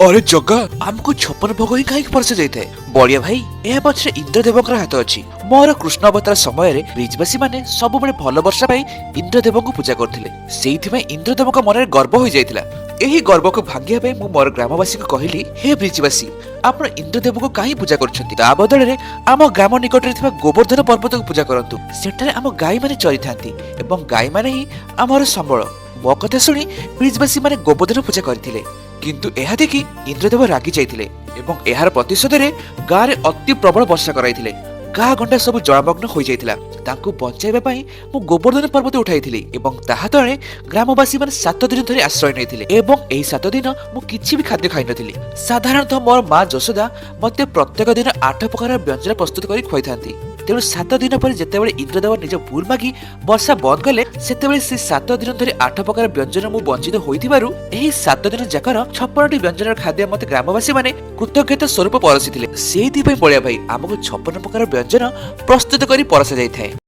ଆରେ ଜଗା, ଆମକୁ 56 ଭୋଗ ହିଁ କାହିଁକି ପରସା ଯାଇଥାଏ? ବଳିଆ ଭାଇ, ଏହା ପଛରେ ଇନ୍ଦ୍ରଦେବଙ୍କର ହାତ ଅଛି। ମୋର କୃଷ୍ଣ ଅବତାର ସମୟରେ ବ୍ରିଜବାସୀ ମାନେ ସବୁବେଳେ ଭଲ ବର୍ଷା ପାଇଁ ଇନ୍ଦ୍ରଦେବଙ୍କୁ ପୂଜା କରୁଥିଲେ। ସେଇଥିପାଇଁ ଇନ୍ଦ୍ରଦେବଙ୍କ ମନରେ ଗର୍ବ ହୋଇଯାଇଥିଲା। ଏହି ଗର୍ବକୁ ଭାଙ୍ଗିବା ପାଇଁ ମୁଁ ମୋର ଗ୍ରାମବାସୀଙ୍କୁ କହିଲି, ହେ ବ୍ରିଜବାସୀ, ଆପଣ ଇନ୍ଦ୍ରଦେବଙ୍କୁ କାହିଁ ପୂଜା କରୁଛନ୍ତି? ତା ବଦଳରେ ଆମ ଗ୍ରାମ ନିକଟରେ ଥିବା ଗୋବର୍ଦ୍ଧନ ପର୍ବତକୁ ପୂଜା କରନ୍ତୁ। ସେଠାରେ ଆମ ଗାଈମାନେ ଚରିଥାନ୍ତି ଏବଂ ଗାଈମାନେ ହିଁ ଆମର ସମ୍ବଳ। ମୋ କଥା ଶୁଣି ବ୍ରିଜବାସୀ ମାନେ ଗୋବର୍ଦ୍ଧନ ପୂଜା କରିଥିଲେ। କିନ୍ତୁ ଏହା ଦେଖି ଇନ୍ଦ୍ରଦେବ ରାଗି ଯାଇଥିଲେ ଏବଂ ଏହାର ପ୍ରତିଶୋଧରେ ଗାଁରେ ଅତି ପ୍ରବଳ ବର୍ଷା କରାଇଥିଲେ। ଗାଁ ଗଣ୍ଡା ସବୁ ଜଳମଗ୍ନ ହୋଇଯାଇଥିଲା। ତାଙ୍କୁ ବଞ୍ଚାଇବା ପାଇଁ ମୁଁ ଗୋବର୍ଦ୍ଧନ ପର୍ବତ ଉଠାଇଥିଲି ଏବଂ ତାହା ତଳେ ଗ୍ରାମବାସୀମାନେ 7 ଦିନ ଧରି ଆଶ୍ରୟ ନେଇଥିଲେ ଏବଂ ଏହି 7 ଦିନ ମୁଁ କିଛି ବି ଖାଦ୍ୟ ଖାଇନଥିଲି। ସାଧାରଣତଃ ମୋର ମା ଯଶୋଦା ମୋତେ ପ୍ରତ୍ୟେକ ଦିନ 8 ପ୍ରକାର ବ୍ୟଞ୍ଜନ ପ୍ରସ୍ତୁତ କରି ଖୁଆଇଥାନ୍ତି। ତେଣୁ 7 ଦିନ ପରେ ଯେତେବେଳେ ଇନ୍ଦ୍ରଦେବ ନିଜ ଭୁଲ ମାଗି ବର୍ଷା ବନ୍ଦ କଲେ, ସେତେବେଳେ ସେ 7 ଦିନ ଧରି 8 ପ୍ରକାର ବ୍ୟଞ୍ଜନ ମୁଁ ବଞ୍ଚିତ ହୋଇଥିବାରୁ ଏହି 7 ଦିନ ଯାକର 56ଟି ବ୍ୟଞ୍ଜନର ଖାଦ୍ୟ ମୋତେ ଗ୍ରାମବାସୀ ମାନେ କୃତଜ୍ଞତା ସ୍ୱରୂପ ପରସିଥିଲେ। ସେଇଥିପାଇଁ ବଳିଆ ଭାଇ, ଆମକୁ 56 ପ୍ରକାର ବ୍ୟଞ୍ଜନ ପ୍ରସ୍ତୁତ କରି ପରସା ଯାଇଥାଏ।